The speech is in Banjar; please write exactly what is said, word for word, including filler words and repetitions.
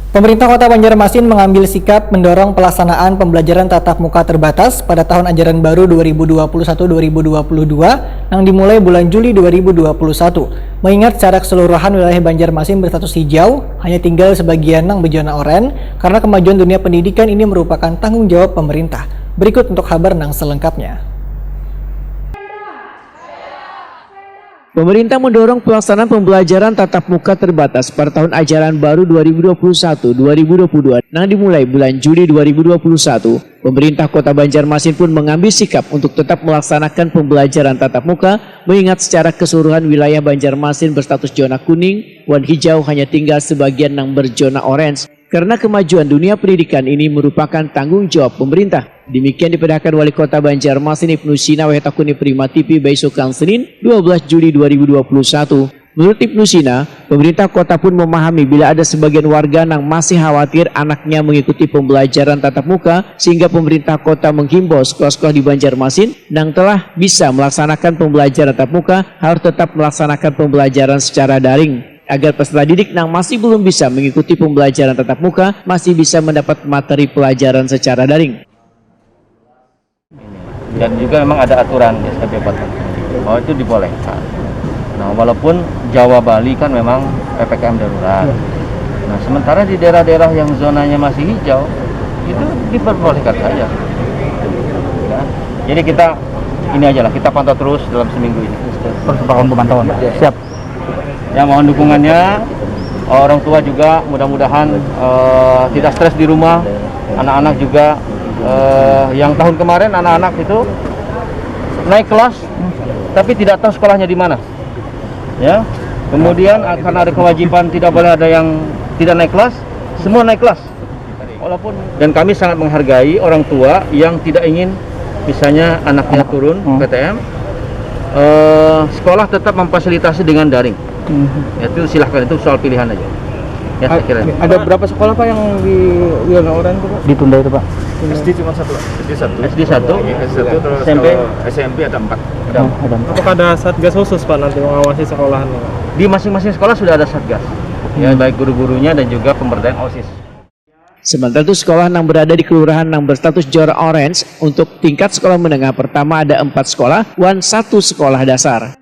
Pemerintah Kota Banjarmasin mengambil sikap mendorong pelaksanaan pembelajaran tatap muka terbatas pada tahun ajaran baru dua ribu dua puluh satu dua ribu dua puluh dua yang dimulai bulan Juli dua ribu dua puluh satu. Mengingat secara keseluruhan wilayah Banjarmasin berstatus hijau, hanya tinggal sebagian yang berjana oranye karena kemajuan dunia pendidikan ini merupakan tanggung jawab pemerintah. Berikut untuk kabar nang selengkapnya. Pemerintah mendorong pelaksanaan pembelajaran tatap muka terbatas pada tahun ajaran baru dua ribu dua puluh satu dua ribu dua puluh dua yang dimulai bulan Juli dua ribu dua puluh satu. Pemerintah Kota Banjarmasin pun mengambil sikap untuk tetap melaksanakan pembelajaran tatap muka, mengingat secara keseluruhan wilayah Banjarmasin berstatus zona kuning wan hijau, hanya tinggal sebagian yang berzona orange. Karena kemajuan dunia pendidikan ini merupakan tanggung jawab pemerintah. Demikian dipedahkan Wali Kota Banjarmasin Ibnu Sina wayah takuni Prima T V baisukan Senin dua belas Juli dua ribu dua puluh satu. Menurut Ibnu Sina, pemerintah kota pun memahami bila ada sebagian warga yang masih khawatir anaknya mengikuti pembelajaran tatap muka, sehingga pemerintah kota menghimbau sekolah-sekolah di Banjarmasin yang telah bisa melaksanakan pembelajaran tatap muka harus tetap melaksanakan pembelajaran secara daring, agar peserta didik yang masih belum bisa mengikuti pembelajaran tatap muka masih bisa mendapat materi pelajaran secara daring. Dan juga memang ada aturan di S K P empat puluh bahwa itu dibolehkan. Nah, walaupun Jawa Bali kan memang P P K M darurat. Nah, sementara di daerah-daerah yang zonanya masih hijau, itu diperbolehkan saja. Ya. Jadi kita ini aja lah, kita pantau terus dalam seminggu ini. Terus melakukan pemantauan, Pak? Siap. Ya, mohon dukungannya. Orang tua juga mudah-mudahan eh, tidak stres di rumah. Anak-anak juga eh, yang tahun kemarin anak-anak itu naik kelas tapi tidak tahu sekolahnya di mana. Ya. Kemudian akan ada kewajiban tidak boleh ada yang tidak naik kelas, semua naik kelas. Walaupun dan kami sangat menghargai orang tua yang tidak ingin misalnya anaknya turun P T M, eh, sekolah tetap memfasilitasi dengan daring. Itu silahkan, itu soal pilihan aja. Ya, saya kira. Ada berapa sekolah, Pak, yang di zona oranye itu, Pak? Ditunda itu, Pak. S D cuma satu, Pak. S D satu. S D satu. S D satu, terus S M P? Kalau S M P ada empat. Ada empat. Apakah ada satgas khusus, Pak, nanti mengawasi sekolahan? Di masing-masing sekolah sudah ada satgas. Ya, baik guru-gurunya dan juga pemberdayaan OSIS. Sementara itu, sekolah yang berada di kelurahan yang berstatus zona orange untuk tingkat sekolah menengah pertama ada empat sekolah wan satu sekolah dasar.